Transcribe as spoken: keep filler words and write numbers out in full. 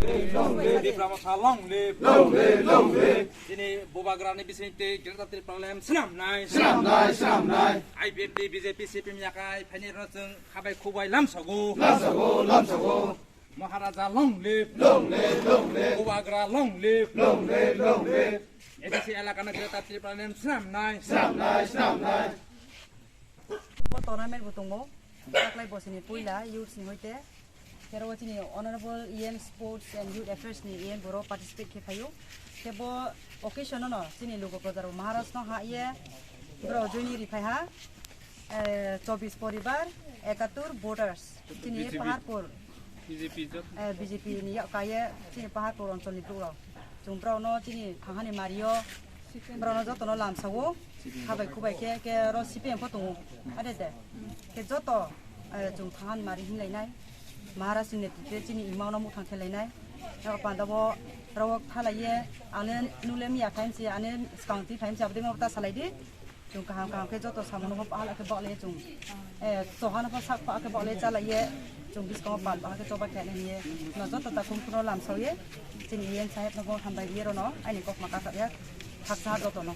Tipra Motha long live. Long live, long live. Chini Bubagrani bisingtwi Greater Tipraland swnamnai. Swnamnai, swnamnai. I P F T, B J P, C P M yakai phaini rwno chwng khabai khubai lamsogo. Lamsogo, lamsogo. Maharaja long live. Long live, long live. Bubagra long live. Long live, long live. A D C elakano Greater Tipraland swnamnai. Swnamnai, swnamnai. Bo tournament bo tongo. Taklai bosini puila youths ni hoite. Kero chini honorable E M Sports and Youth Affairs ni E M boro participate khe phaio. Khe bo occasion no chini lugo kotor Maharaj no ha ye bro joini ri phai ha. Eh, chobbish poribar, ekattur voters. Chini B J P. Paharpur. B J P jot. Eh, B J P ni yak kaiye chini Paharpur onchol ni bro. Chung bro no chini thangani mario. Borokno jotono lamsao, khabai khubai khe, khe oro C P M pho tongo, ade de. Khe joto, eh, chwng thangan mari hinlainai, Maharaj ni netrite chini imano muthang khelainai. Abo panda bo rok thalaiye, ane nule miya phaimse, ane skang twi phaimse, aboni ma ta salai di. Chwng kaham kaham khe joto samono pho pahal khe baklai chwng. Eh, chohano pho sak pha khe baklai chalaiye, chwng biskango pal pha khe choba khe hinye. No joto ta khum khuno lamsao ye, chini yen saheb no bo hambai ye rono, aini kok ma kasa ya, haksa joto no.